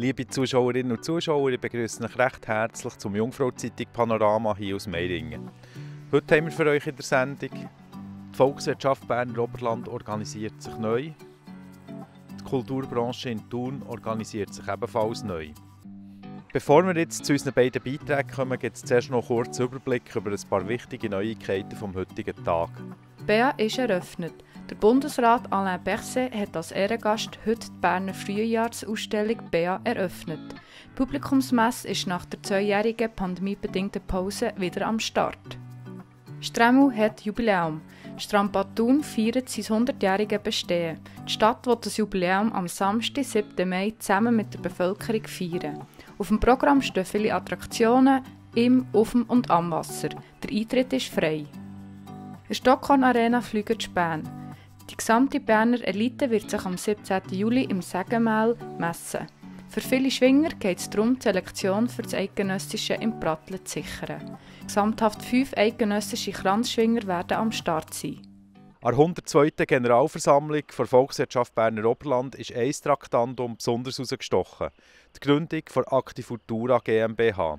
Liebe Zuschauerinnen und Zuschauer, ich begrüße euch recht herzlich zum Jungfrau-Zeitung Panorama hier aus Meiringen. Heute haben wir für euch in der Sendung: Die Volkswirtschaft Berner Oberland organisiert sich neu. Die Kulturbranche in Thun organisiert sich ebenfalls neu. Bevor wir jetzt zu unseren beiden Beiträgen kommen, gibt es zuerst noch einen kurzen Überblick über ein paar wichtige Neuigkeiten vom heutigen Tag. BEA ist eröffnet. Der Bundesrat Alain Berset hat als Ehrengast heute die Berner Frühjahrsausstellung BEA eröffnet. Die Publikumsmesse ist nach der 2-jährigen pandemiebedingten Pause wieder am Start. Stremel hat Jubiläum. Strandbad Thun feiert sein 100-jähriges Bestehen. Die Stadt will das Jubiläum am Samstag, 7. Mai, zusammen mit der Bevölkerung feiern. Auf dem Programm stehen viele Attraktionen im, auf dem und am Wasser. Der Eintritt ist frei. In der Stockhorn Arena fliegen die Bern. Die gesamte Berner Elite wird sich am 17. Juli im Sägemehl messen. Für viele Schwinger geht es darum, die Selektion für das Eidgenössische im Pratteln zu sichern. Gesamthaft 5 eidgenössische Kranzschwinger werden am Start sein. An der 102. Generalversammlung der Volkswirtschaft Berner Oberland ist ein Traktandum besonders herausgestochen: die Gründung der Actifutura GmbH.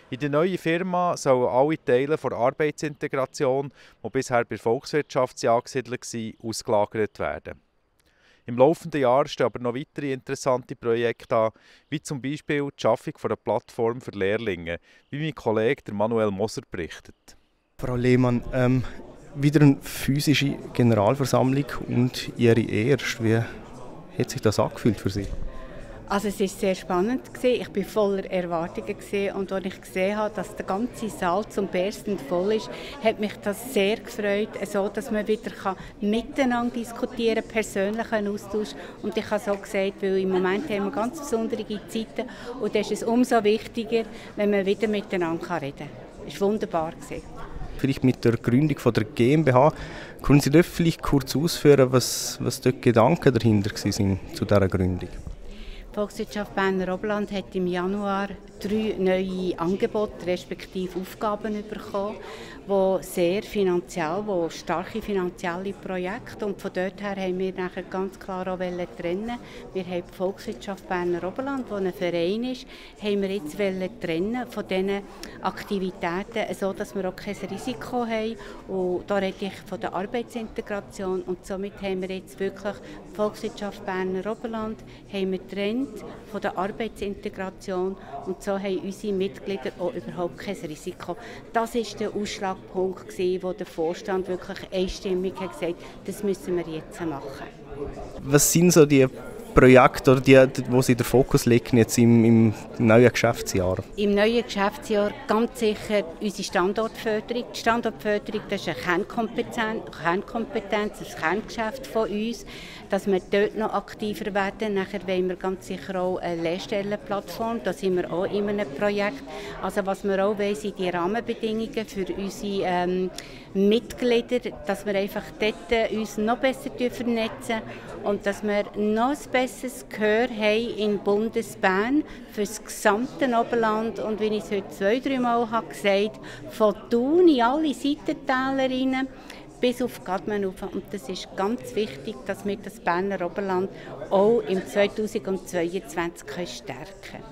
In der neuen Firma sollen alle Teile der Arbeitsintegration, die bisher bei der Volkswirtschaft angesiedelt waren, ausgelagert werden. Im laufenden Jahr stehen aber noch weitere interessante Projekte an, wie zum Beispiel die Schaffung einer Plattform für Lehrlinge, wie mein Kollege Manuel Moser berichtet. Frau Lehmann, wieder eine physische Generalversammlung und Ihre erste. Wie hat sich das angefühlt für Sie? Also es war sehr spannend. Ich war voller Erwartungen und als ich gesehen habe, dass der ganze Saal zum Bersten voll ist, hat mich das sehr gefreut, so dass man wieder miteinander diskutieren kann, persönlichen Austausch. Und ich habe so gesagt, weil im Moment haben wir ganz besondere Zeiten und da ist es umso wichtiger, wenn man wieder miteinander reden kann. Es war wunderbar. Vielleicht mit der Gründung von der GmbH. Können Sie dort vielleicht kurz ausführen, was dort Gedanken dahinter waren zu dieser Gründung? Die Volkswirtschaft Berner Oberland hat im Januar 3 neue Angebote respektive Aufgaben bekommen, die sehr die starke finanzielle Projekte, und von dort her haben wir nachher ganz klar auch trennen. Wir haben die Volkswirtschaft Berner Oberland, die ein Verein ist, haben wir jetzt trennen von diesen Aktivitäten, so dass wir auch kein Risiko haben. Und da rede ich von der Arbeitsintegration, und somit haben wir jetzt wirklich die Volkswirtschaft Berner Oberland getrennt von der Arbeitsintegration, und so haben unsere Mitglieder auch überhaupt kein Risiko. Das war der Ausschlagpunkt, wo der Vorstand wirklich einstimmig hat gesagt, das müssen wir jetzt machen. Was sind so die Projekte, oder wo Sie den Fokus legen jetzt im neuen Geschäftsjahr? Im neuen Geschäftsjahr ganz sicher unsere Standortförderung. Die Standortförderung, das ist eine Kernkompetenz, ein Kerngeschäft von uns, dass wir dort noch aktiver werden. Nachher wollen wir ganz sicher auch eine Lehrstellenplattform, da sind wir auch in einem Projekt. Also was wir auch wollen, sind die Rahmenbedingungen für unsere Mitglieder, dass wir einfach dort uns noch besser vernetzen und dass wir noch ein besseres Gehör haben in Bundesbern für das gesamte Oberland. Und wie ich es heute 2-3 Mal gesagt habe, von Thun in alle Seitentäler rein bis auf Gadmen rauf. Und das ist ganz wichtig, dass wir das Berner Oberland auch im 2022 stärken können.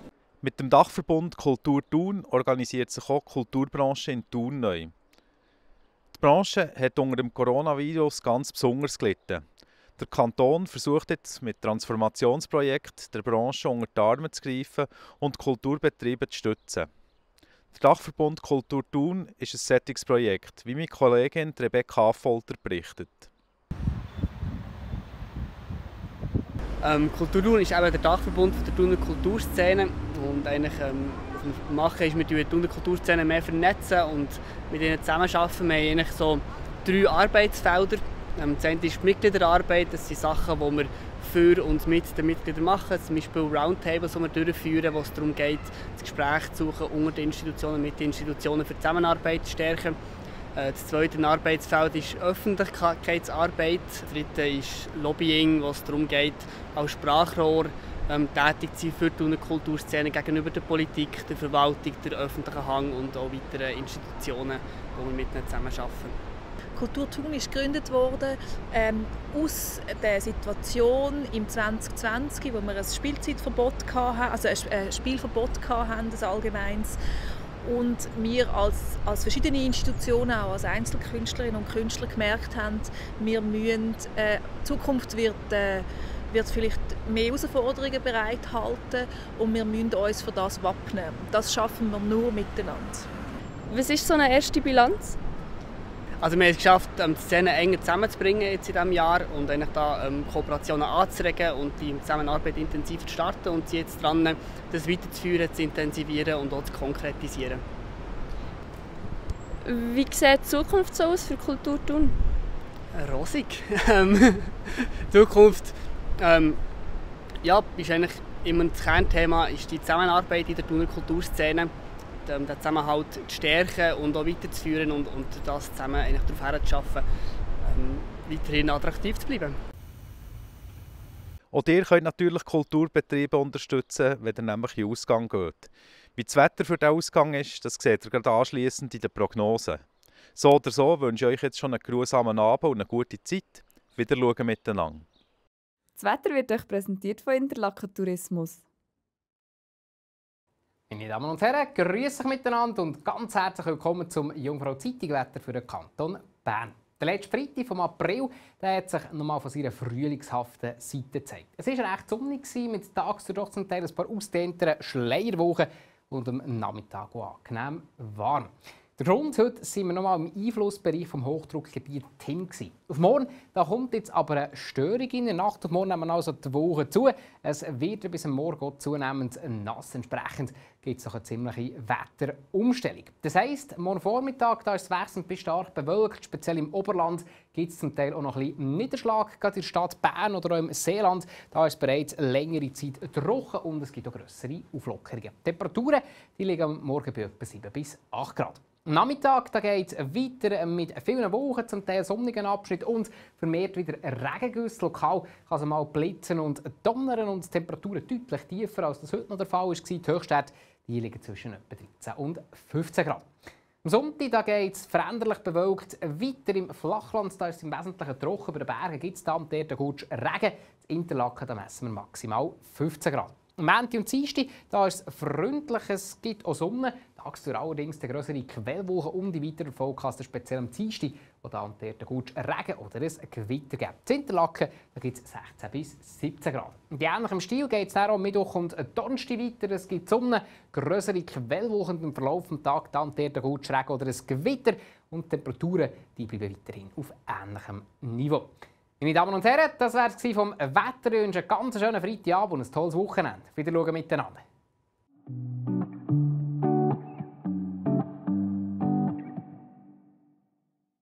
Mit dem Dachverbund Kultur Thun organisiert sich auch die Kulturbranche in Thun neu. Die Branche hat unter dem Coronavirus ganz besonders gelitten. Der Kanton versucht jetzt mit Transformationsprojekten der Branche unter die Arme zu greifen und Kulturbetriebe zu stützen. Der Dachverbund Kultur Thun ist ein solches Projekt, wie meine Kollegin Rebecca Affolter berichtet. Kultur Thun ist eben der Dachverbund der Thuner Kulturszene, und eigentlich was wir machen, ist, wir die Thuner Kulturszene mehr vernetzen und mit ihnen zusammenarbeiten. Wir haben eigentlich so 3 Arbeitsfelder. Das eine ist die Mitgliederarbeit, das sind Sachen, die wir für und mit den Mitgliedern machen, zum Beispiel Roundtables, die wir durchführen, wo es darum geht, das Gespräch zu suchen unter den Institutionen, mit den Institutionen für die Zusammenarbeit zu stärken. Das zweite Arbeitsfeld ist Öffentlichkeitsarbeit. Das dritte ist Lobbying, wo es darum geht, als Sprachrohr tätig zu sein für die Thuner Kulturszene gegenüber der Politik, der Verwaltung, der öffentlichen Hand und auch weiteren Institutionen, wo wir mit ihnen zusammenarbeiten. Kultur Thun ist gegründet worden aus der Situation im 2020, wo wir ein Spielzeitverbot hatten, also ein Spielverbot hatten, ein allgemeines. Und wir als verschiedene Institutionen, auch als Einzelkünstlerinnen und Künstler, gemerkt haben, wir müssen, die Zukunft wird vielleicht mehr Herausforderungen bereithalten und wir müssen uns für das wappnen. Das schaffen wir nur miteinander. Was ist so eine erste Bilanz? Also wir haben es geschafft, die Szene enger zusammenzubringen jetzt in diesem Jahr und eigentlich da Kooperationen anzuregen und die Zusammenarbeit intensiv zu starten und sie jetzt dran, das weiterzuführen, zu intensivieren und auch zu konkretisieren. Wie sieht die Zukunft so aus für Kultur Thun? Rosig. Die Zukunft ist eigentlich immer das Kernthema, ist die Zusammenarbeit in der Thuner Kulturszene. Den Zusammenhalt zu stärken und auch weiterzuführen und das zusammen eigentlich darauf hinzuschaffen, weiterhin attraktiv zu bleiben. Auch ihr könnt natürlich Kulturbetriebe unterstützen, wenn ihr nämlich in den Ausgang geht. Wie das Wetter für den Ausgang ist, das seht ihr gerade anschliessend in den Prognosen. So oder so wünsche ich euch jetzt schon einen geruhsamen Abend und eine gute Zeit. Wieder schauen miteinander. Das Wetter wird euch präsentiert von Interlaken Tourismus. Meine Damen und Herren, grüß euch miteinander und ganz herzlich willkommen zum Jungfrau Zeitung Wetter für den Kanton Bern. Der letzte Freitag vom April hat sich nochmal von seiner frühlingshaften Seite gezeigt. Es war recht sonnig mit tagsüber zum Teil ein paar ausgedehnteren Schleierwochen und am Nachmittag auch angenehm warm. Der Grund: heute sind wir nochmal im Einflussbereich vom Hochdruckgebiet Tim. Auf morgen kommt jetzt aber eine Störung in der Nacht. Auf morgen nehmen also die Woche zu. Es wird bis am Morgen zunehmend nass. Entsprechend gibt es eine ziemliche Wetterumstellung. Das heisst, morgen Vormittag da ist es wechselnd bis stark bewölkt. Speziell im Oberland gibt es zum Teil auch noch ein bisschen Niederschlag. Gerade in der Stadt Bern oder auch im Seeland da ist es bereits längere Zeit trocken und es gibt auch grössere Auflockerungen. Die Temperaturen die liegen am Morgen bei etwa 7 bis 8 Grad. Am Nachmittag geht es weiter mit vielen Wolken, zum Teil sonnigen Abschnitt und vermehrt wieder Regengüsse. Lokal kann es mal blitzen und donnern und die Temperaturen deutlich tiefer, als das heute noch der Fall war. Die Höchstwerte die liegen zwischen etwa 13 und 15 Grad. Am Sonntag geht es veränderlich bewölkt weiter im Flachland. Da ist es im Wesentlichen trocken. Über den Bergen gibt es da und dort gut Regen. In Interlaken da messen wir maximal 15 Grad. Am Montag und Dienstag da ist es freundlich, es gibt auch Sonne. Tagsüber allerdings die grössere Quellwolken um die weiteren Forecast, speziell am Dienstag, wo da und dort gut Regen oder ein Gewitter gibt. In Interlaken gibt es 16 bis 17 Grad. Und ähnlich im Stil geht es dann am Mittwoch und Donnerstag weiter. Es gibt Sonne, grössere Quellwolken im Verlauf des Tages, da und dort gut Regen oder ein Gewitter. Und die Temperaturen die bleiben weiterhin auf ähnlichem Niveau. Meine Damen und Herren, das war es vom Wetter. Ich wünsche einen ganz schönen Freitagabend und ein tolles Wochenende. Wieder schauen miteinander.